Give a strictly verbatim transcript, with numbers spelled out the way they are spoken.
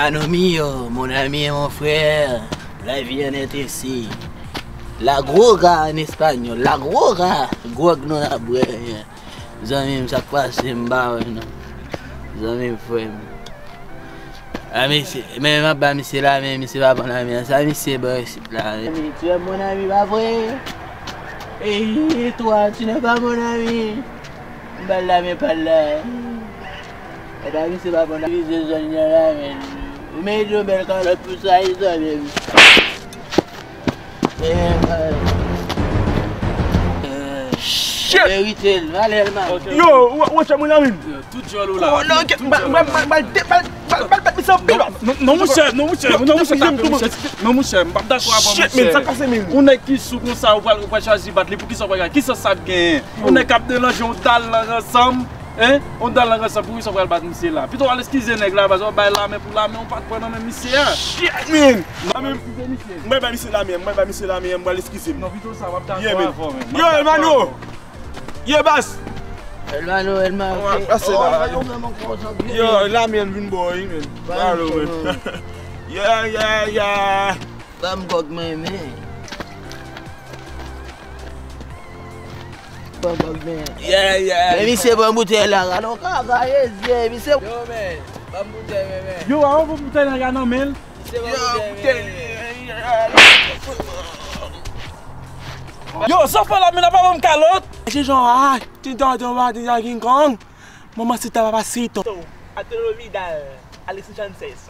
Hermano mío, mon ami et mon frère, la vie en est ici. La Groga en espagnol, la Groga, gwòg nou n ap bwè. Zanmi m, sa k pase, m pa wè non. Zanmi m, frè m. A mesye, men m ap ba misye la, men misye pa pran la, men sa misye ban isit la. Ami, tu es mon ami, pa vre? Et toi, tu n'es pas mon ami? M ba l la, men pa l la. E pa misye pa pran la, misye zòn nan la, men. Ou merite yon bèl kalòt pou sa, zanmi m. Shit! Merite l, valè l, man. Yo, ou wè chè mwen la, men? Tout djòl ou la. Oh, non, ok, bal, bal, bal, bal, bal, bal, bal, misye anpil. Non, non, monchè, non, monchè, non, monchè, tape, monchè. Non, monchè, m p ap dakò avè w, monchè. Shit, men, sa k pase, men? Yon nèg ki sou konsa, ou pral, ou pral chwazi bat li, poukisa w pral, kisa sa ap genyen? Yon nèg k ap deranje yon dal nan ransanm, hein? Yon dal nan ransanm, poukisa w pral bat misye la? Pito w al eskize nèg la, paske w bay lamen pou lamen, ou pa t pran nan men misye a. Shit, man! Mwen menm, mwen bay misye lamen, mwen bay misye lamen, mwen al eskize m. Non, pito sa, w ap dakò avè w, men. Yo, Hermano! Ye bas! Hermano, Hermano. Pase la. Yo, la mwen vin bò wi, men. Alo, men. Yeah, yeah, yeah. Ban m gwòg mwen, men. Ban m gwòg, men. Yeah, yeah. Men misye ban m boutèy la, gade yon kaka, ye, ye, misye. Yo, men, ban m boutèy, men, men. Yo, avan pou boutèy la, gade nan men l. Yo, zanfan la, men la pa ban m kalòt. Se jan a, ti dan dan wa di ya king kong. Manman si ta papa si to. Arturo Vidal, Alexis Sanchez.